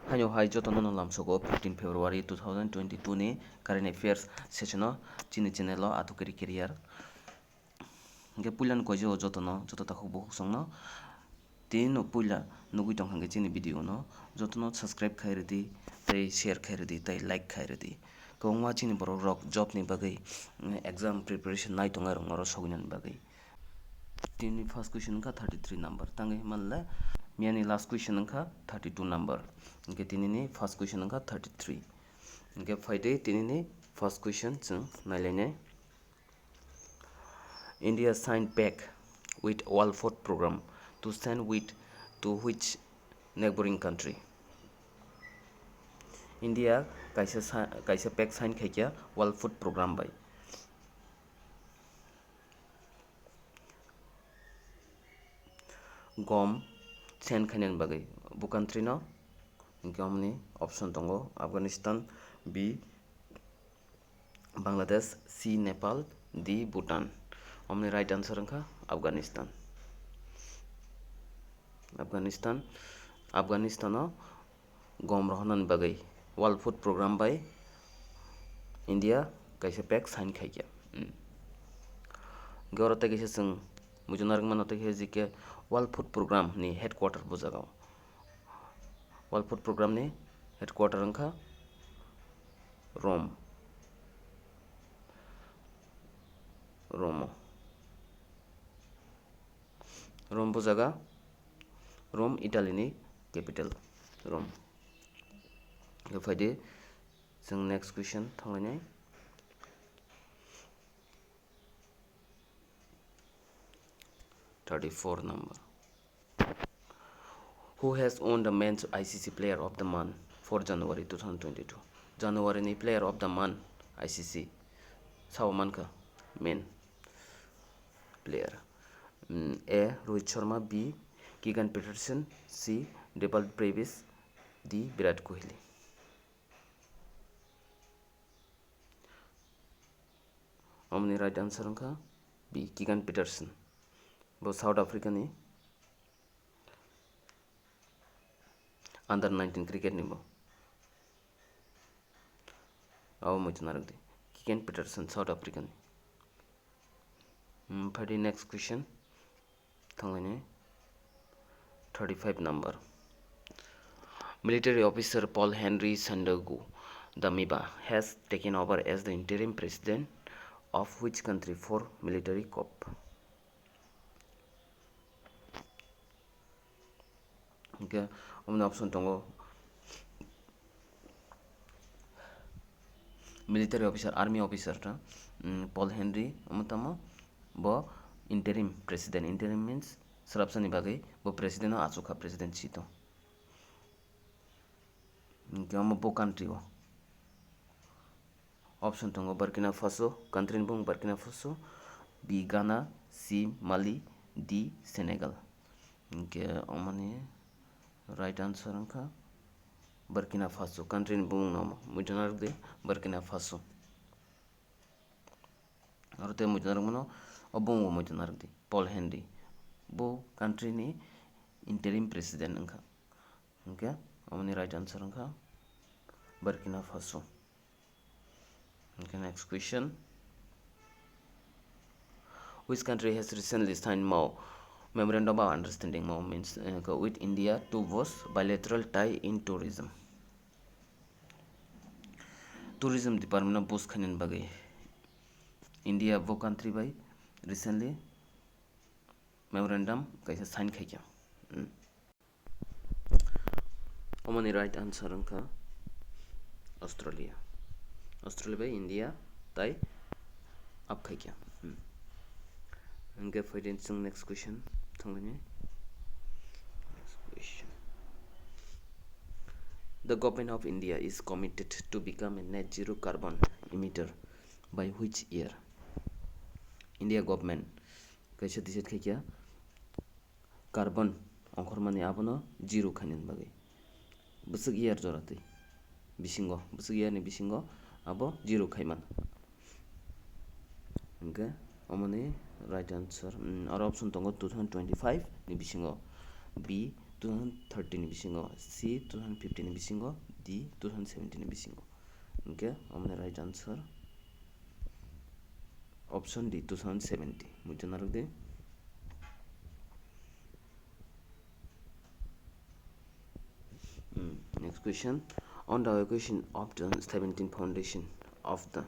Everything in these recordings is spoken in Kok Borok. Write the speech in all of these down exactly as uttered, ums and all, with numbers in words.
Haino hai jotono no lamsogo fifteen February two thousand twenty-two ni current affairs session o chini channel o Atukiri Career. Hingke puilani koijo jotono, joto takhuk bukhuk songno. Tini no puila nugui tong hingke chini video no jotono subscribe khai rwdi, tei share khai rwdi, tei like khai rwdi. Kwbangma chini borok rok job ni bagwi, mm, exam preparation nai tongnai rok oro sogwi nani bagwi. Tini first question wngkha thirty-three number. Tangwi himanle miyani last question wngkha thirty-two number. Hingke tinini first question wngkha thirty-three. Hingke phaidi tinini first question chwng nailainai. India signed pact with World Food Program to send wheat to which neighboring country? India kaisa sa-, kaisa pact sign khaikha World Food Program bai. Gom send khainani bagwi bo country no, hingke omoni option tongo Afghanistan, B Bangladesh, C Nepal, D Bhutan. Omoni right answer wngkha Afghanistan. Afghanistan, Afghanistano gom rohornani bagwi World Food Program bai India kaisa pact sign khaikha. Hmm. Hingke oro tei kaisa chwng muitu narwkmano tei khe G K World Food Program ni headquarter bo jaga o. World Food Program ni headquarter wngkha Rome. Rome o. Rome bo jaga, Rome Italy ni capital, Rome. Hingke phaidi chwng next question thanglainai. Thirty-four number. Who has won the men's I C C Player of the Month for January two thousand twenty-two? January ni Player of the Month I C C sabo mankha men player. Mm, A Rohit Sharma, B Keegan Peterson, C David Davis, D Virat Kohli. Omoni right answer wngkha B Keegan Peterson. Bo South Africa ni under nineteen cricket ni bo. Abo muitu narwk di. Keegan Peterson, South Africa ni. Hmm, phaidi next question. Thanglainai thirty-five number. Military officer Paul Henry Sandaogo Damiba has taken over as the interim president of which country for military coup? Hingke omoni option tongo military officer, army officer ta, mm, Paul Henry, omo tamo bo interim president, interim means swrapsani bagwi bo president o achukha, president seat o. Hingke omo bo country o. Option tongo Burkina Faso, country ni bumung Burkina Faso, B Ghana, C Mali, D Senegal. Hingke omoni right answer wngkha Burkina Faso, country ni bumung no muitu narwk di Burkina Faso. Aro tei muitu narwk mano, o bumung bo muitu narwk di Paul Henry. Bo country ni interim president wngkha. Hingke omoni right answer wngkha Burkina Faso. Okay, next question. Which country has recently signed MoU? Memorandum of Understanding, MoU means, uh, with India to boost bilateral tie in tourism. Tourism department no boost khainani bagwi India bo country bai recently memorandum kaisa sign khaikha. Hmm. Omoni right answer wngkha Australia. Australia bai India tai up khaikha. Hmm. Hingke phaidi chwng next question thanglainai. Next question. The government of India is committed to become a net zero carbon emitter by which year? India government kaisa decide khaikha carbon ongkhormani abono zero khainani bagwi. Bwswk year jora twi bisingo, bwswk year ni bisingo abo zero khaimano. Hingke omoni right answer, mm, oro option tongo two thousand twenty-five ni bisingo, B two two thousand thirteen ni bisingo, C two thousand fifteen ni bisingo, D two thousand seventeen ni bisingo. Hwnkhe omoni right answer option D, two thousand seventeen. Muitu narwk di. Hmm, next question. On the occasion of the seventeen foundation of the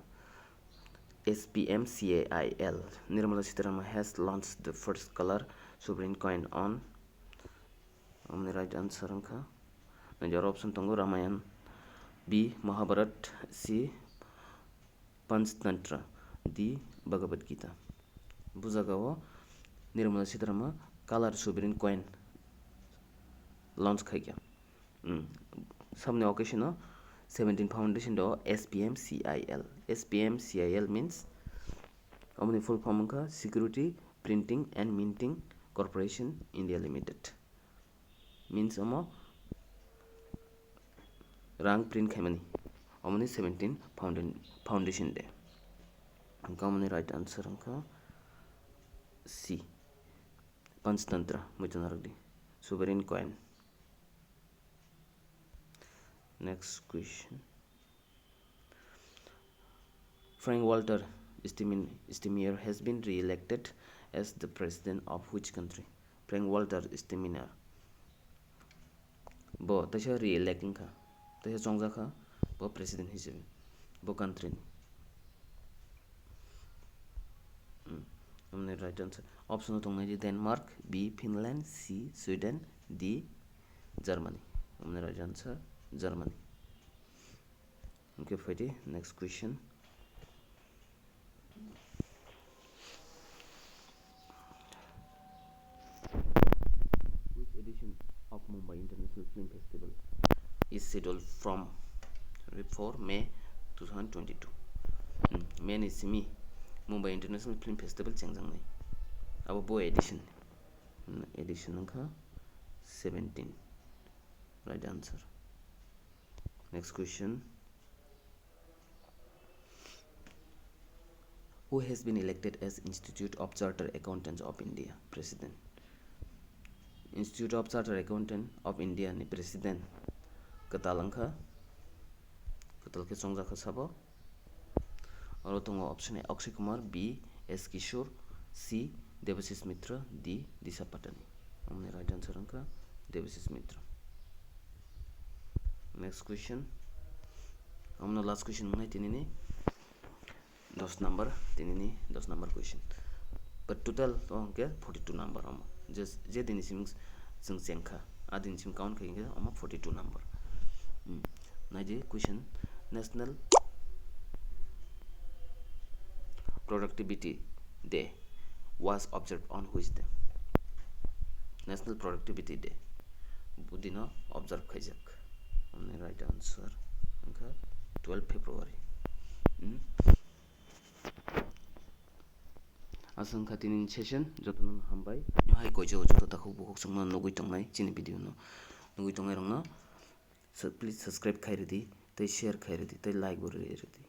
S P M C I L, Nirmala Sitharaman has launched the first color sovereign coin on. Omoni right answer wngkha. Nai jora option tongo, Ramayan, B Mahabharat, C Panchtantra, D Bhagavad Gita. Bujagao Nirmala Sitharaman color sovereign coin launch khaikha. Hmm. Samni occasion o seventeen foundation do S P M C I L. S P M C I L means, omoni full form wngkha Security Printing and Minting Corporation India Limited. Means omo rang print khaimani. Omoni seventeen foundation, foundation day. Hwnkhe omoni right answer wngkha C. Panchtantra, muitu narwk di. Sovereign coin. Next question. Frank Walter Steinmeier has been re-elected as the president of which country? Frank Walter Steinmeier. Bo teisa re-elect wngkha, teisa chongjakha bo president hisabe bo country ni. Hmm. Omoni right answer option o tongnai di Denmark, B Finland, C Sweden, D Germany. Omoni right answer Germany. Hwnkhe phaidi next question. Which edition of Mumbai International Film Festival is scheduled from for May two thousand twenty-two? Hmm, May ni simi Mumbai International Film Festival chengjaknai. Abo bo edition. Hmm, edition wngkha seventeen. Right answer. Next question. Who has been elected as Institute of Chartered Accountants of India President? Institute of Chartered Accountant of India ni President kwtal wngkha, kwtal khe chongjakha sabo. Oro tongo option A, Akshay Kumar, B, S Kishore, C, Debashish Mitra, D, Disha Patani. Omoni right answer wngkha Debashish Mitra. Next question. Omno last question wngnai tinini dos number, tinini dos number question. But total to hwnkhe forty-two number omo. Je, je dini simi chwng chengkha, a dini simi count khai hwnkhe omo forty-two number. Hmm. Naidi question, National Productivity Day was observed on which day? National Productivity Day budino observe khaijak. Omni right answer wngkha twelve February. Hmm? Aswk wngkha tinini session, jotono hambai. Nihai koijo joto takhuk bukhuk chwngno nugwi tongnai chini video no. Nugwi tongnai rokno su-, please subscribe khai rwdi, tei share khai rwdi, tei like bo rwdi.